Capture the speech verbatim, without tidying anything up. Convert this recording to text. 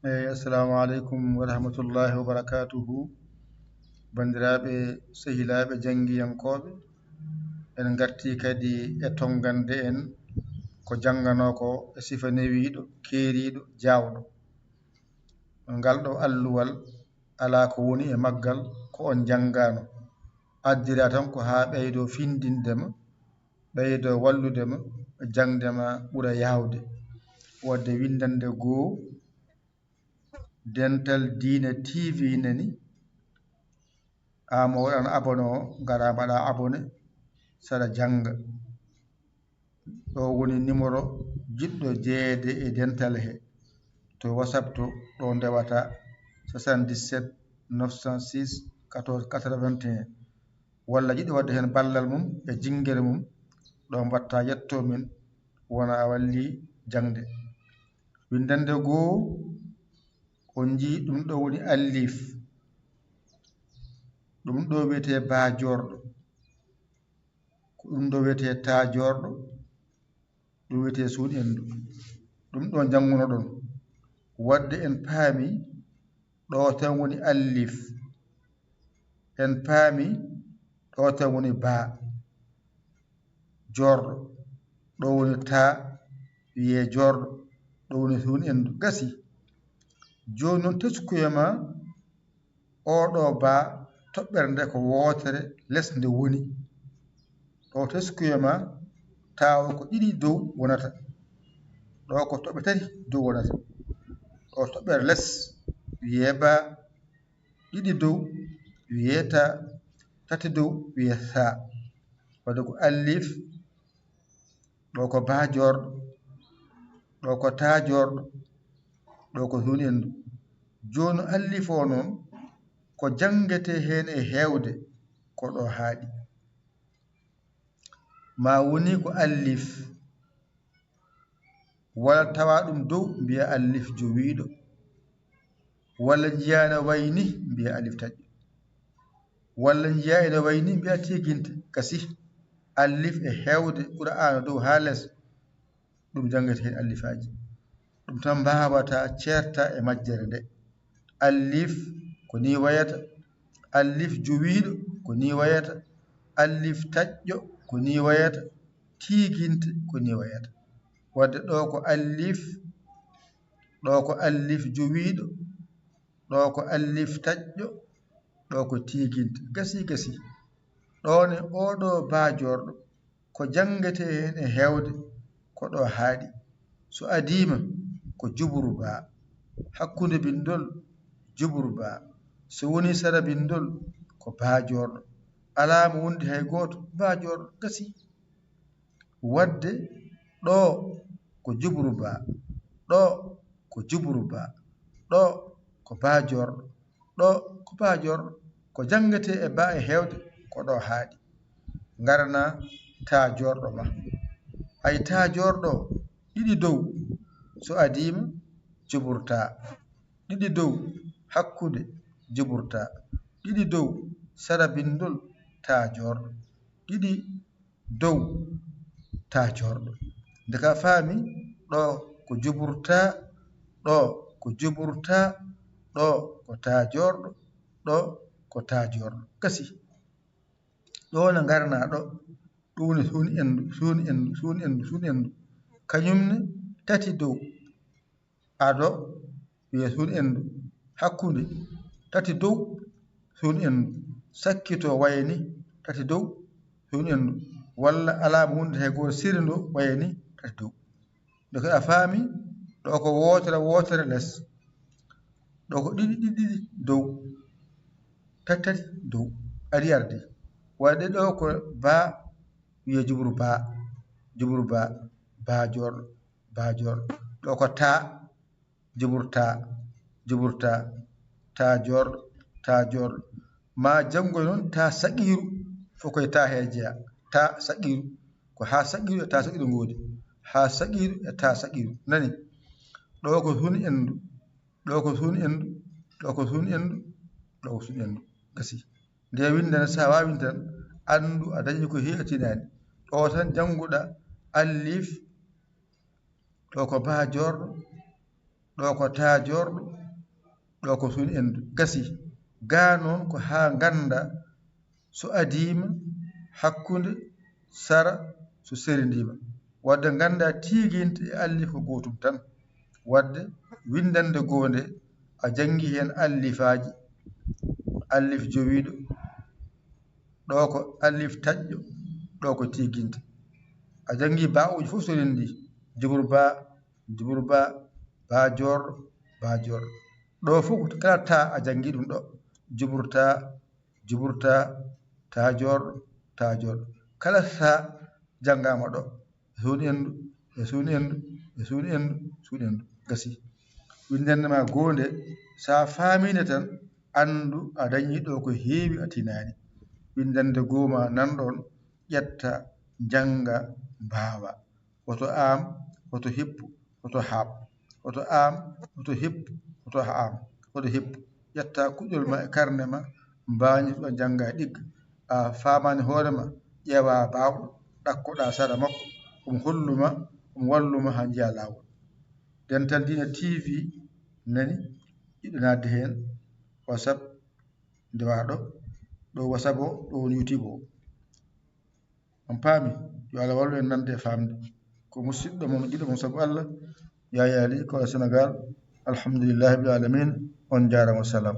Eyi, assalamu aleykum wa rahmatullahi wa barakatuhu. Banndiraaɓe, sehilaaɓe, janngiyankooɓe, en ngartii kadi e tonngande en ko jannganoo ko e sifa newiiɗo, keeriiɗo, jaawɗo. Ngal ɗo alluwal alaa ko woni e maggal ko on njanngaano. Addira tan ko haa ɓeydoo findinde ma, ɓeydoo wallude ma, jaŋde ma ɓura yaawde. Waɗde winndannde goo, Dental Diine T V nani, a mo waɗano abonné o, ngara mbaɗa abonné, saɗa jannga. Ɗo woni numéro jiɗɗo jeyeede e dental he, to WhatsApp to, ɗo ndewata soixante-dix-sept neuf cent six quatorze quatre-vingt-un. Walla jiɗɗo waɗde heen ballal mum e jinngere mum, ɗo mbaɗta yetto min, wona a walli jaŋde. Winndannde goo, on njii ɗum ɗo woni alliif. Ɗum ɗo wiyetee baa joorɗo. Ko ɗum ɗo wiyetee taa joorɗo. Ɗum wiyetee suun endu. Ɗum ɗo njanngunoɗon. Waɗde en paami ɗo tan woni alliif. En paami ɗo tan woni baa joorɗo. Ɗo woni taa wiyee joorɗo. Ɗo woni suun endu. Gasi. Jooni noon teskuya ma oo ɗo baa toɓɓere nde ko wootere les nde woni. Ɗo teskuya ma tawa ko ɗiɗi dow wonata. Ɗo ko toɓɓe tati dow wonata. Ɗo toɓɓere les wiyee baa, ɗiɗi dow wiyee taa, tati dow wiyee saa. Waɗde ko alliif, ɗo ko baa joorɗo, ɗo ko taa joorɗo, ɗo ko suun endu. Jooni alliif o noon, ko janngetee heen e heewde, ko ɗo haaɗi. Ma woni ko alliif, walla tawa ɗum dow, mbiya alliif jowiiɗo, walla njiyaa no wayi ni, mbiya alliif taƴƴo, walla njiyaa eno wayi ni, mbiya tiiginta. Gasi. Alliif e heewde Qur'aana dow haa les, ɗum janngete heen allifaaji. Ɗum tan mbaawata ceerta e majjere nde. Alliif ko nii wayata, alliif jowiiɗo ko nii wayata, alliif taƴƴo ko nii wayata, tiiginta ko nii wayata. Waɗde ɗo ko alliif, ɗo ko alliif jowiiɗo, ɗo ko alliif taƴƴo, ɗo ko tiiginta. Gasi, gasi. Ɗo ne oo ɗo baa joorɗo, ko janngetee heen e heewde, ko ɗo haaɗi. So adiima, ko juburu baa. Hakkunde binndol, juburu baa. So woni sara binndol, ko baa joorɗo. Alaa mo wondi hay gooto, baa joorɗo. Gasi. Waɗde ɗo ko juburu baa, ɗo ko juburu baa, ɗo ko baa joorɗo, ɗo ko baa joorɗo. Ko janngetee e baa e heewde, ko ɗo haaɗi. Ngarana taa joorɗo ma. Hay taa joorɗo, ɗiɗi dow, so adiima, juburu taa. Ɗiɗi dow, hakkunde, juburu taa. Ɗiɗi dow, sara binndol, taa joorɗo. Ɗiɗi dow, taa joorɗo. Nde ka faami, ɗo ko juburu taa, ɗo ko juburu taa, ɗo ko taa joorɗo, ɗo ko taa joorɗo. Gasi. Ɗo ne ngarna ɗo. Ɗum ne suun endu, suun endu, suun endu, suun endu. Kañum ne tati dow. Ado wiyee suun endu. Hakkunde, tati dow, suun endu. Sakkito waye ni, tati dow, suun endu. Walla alaa mo wonde hay gooto sirindo waye ni, tati dow. Nde ko a faami, ɗo ko wootere, wootere les. Ɗo ko ɗiɗi, ɗiɗi, ɗiɗi dow. Tati, tati dow. Ari ardi. Waɗde ɗo ko baa, wiyee juburu baa. Juburu baa. Baa joorɗo. Baa joorɗo. Ɗo ko taa. Juburu taa. Juburu taa. Taa joorɗo. Taa joorɗo. Ma janngoy noon taa saqiiru. Fof koye taa he jeyaa. Taa saqiiru. Ko haa saqiiru e taa saqiiru ngoodi. Haa saqiiru e taa saqiiru. Nani? Ɗo ko suun endu. Ɗo ko suun endu. Ɗo ko suun endu. Ɗo ko suun endu. Gasi. Nde winndana, so a waawii tan, anndu a dañi ko heewi a tinaani. Ɗo tan jannguɗa alliif, ɗo ko baa joorɗo, ɗo ko taajorɗo, ɗo ko suun endu. Gasi. Gaa noon ko haa ngannda so adiima, hakkunde, sara, so serindiima. Wadde ngannda tiiginte e allif ko gootum tan. Wadde winndannde goo nde a janngi heen allifaaji, allif jowiiɗo, ɗo ko allif taƴƴo, ɗo ko tiiginte. A janngi baa'uuji fof so renndi, jubur baa, jubur baa, baa joorɗo, baa joorɗo. Ɗo fof kala taa a janngi ɗum ɗo, jubur taa, jubur taa, taa joorɗo, taa joorɗo. Kala taa janngaama ɗo, e suun endu, e suun endu, e suun endu, suun endu. Gasi. Winndannde ma goo nde, so a faamii nde tan, anndu a dañii ɗo ko heewi a tinaani. Winndannde goo ma nan ɗoon, ƴetta, njannga, mbaawa. Hoto aam, hoto hippu, hoto haaɓ. Hoto aam, hoto hippu, hoto aam, hoto hippu. Ƴetta kuɗol ma e karne ma, mbaañi ɗo njannga ɗigga. A faamaani hoore ma, ƴeewa baawɗo, ɗakkoɗa sara makko, omo hollu ma, omo wallu ma haa njiya laawol. Dental Diina T V nani, yiɗi naatde heen, WhatsApp, ndewa ɗo, ɗo WhatsApp o, ɗo woni YouTube o. On paami, yo Allah wallu en nande e faamde. Ko musidɗo mon, giɗo mon sabu Allah, Yaya Ly, ko e Sénégal. Alhamdulillahi rabbil alamin. On njaaraama, salaam.